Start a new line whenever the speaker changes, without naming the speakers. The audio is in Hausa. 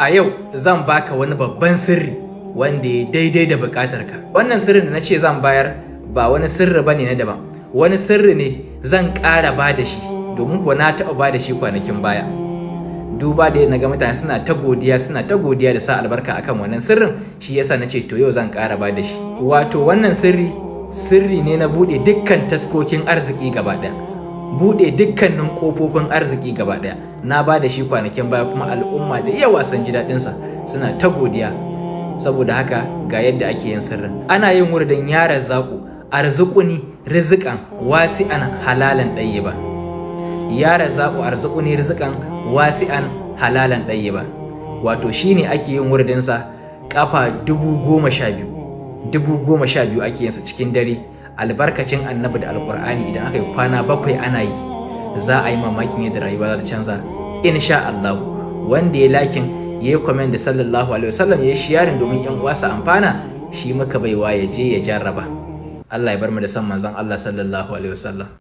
A yau zan baka wani babban sirri wanda ya daidai da bukatarka. Wannan sirrin da na ce zan bayar ba wani sirri ba ne na daban. Wani sirri ne zan ƙara ba da shi, domin kuwa na taɓa ba da shi kwanakin baya. Duba da na ga mutane suna ta godiya, suna ta godiya da sa albarka akan wannan sirrin, shi yasa na ce to yau zan ƙara ba da shi. Wato wannan sirri, sirri ne na buɗe dukkan taskokin arziki gaba ɗaya, buɗe dukkanin ƙofofin arziki gaba ɗaya. Na ba da shi kwanakin baya, kuma al'umma da yawa sun ji daɗinsa, suna ta godiya. Saboda haka ga yadda ake yin sirrin. Ana yin wurdin "Ya Razzaku arzuquni rizqan wasi'an halalan ɗayyiba". "Ya Razzaku arzuquni rizqan wasi'an halalan ɗayyiba". Wato shine ake yin wurdinsa kafa 12,000. 12,000 ake yinsa cikin dare, albarkacin Annabi da Alkur'ani. Idan aka yi kwana 7 ana yi, za a yi mamakin yadda rayuwa za ta canza, insha Allah. Wanda ya liking, ya yi comment da "sallallahu alaihi wasallam", ya yi sharing domin yan uwa su amfana, shi muka baiwa ya je ya jarraba. Allah ya bar mu da san Manzon Allah sallallahu alaihi wasallam.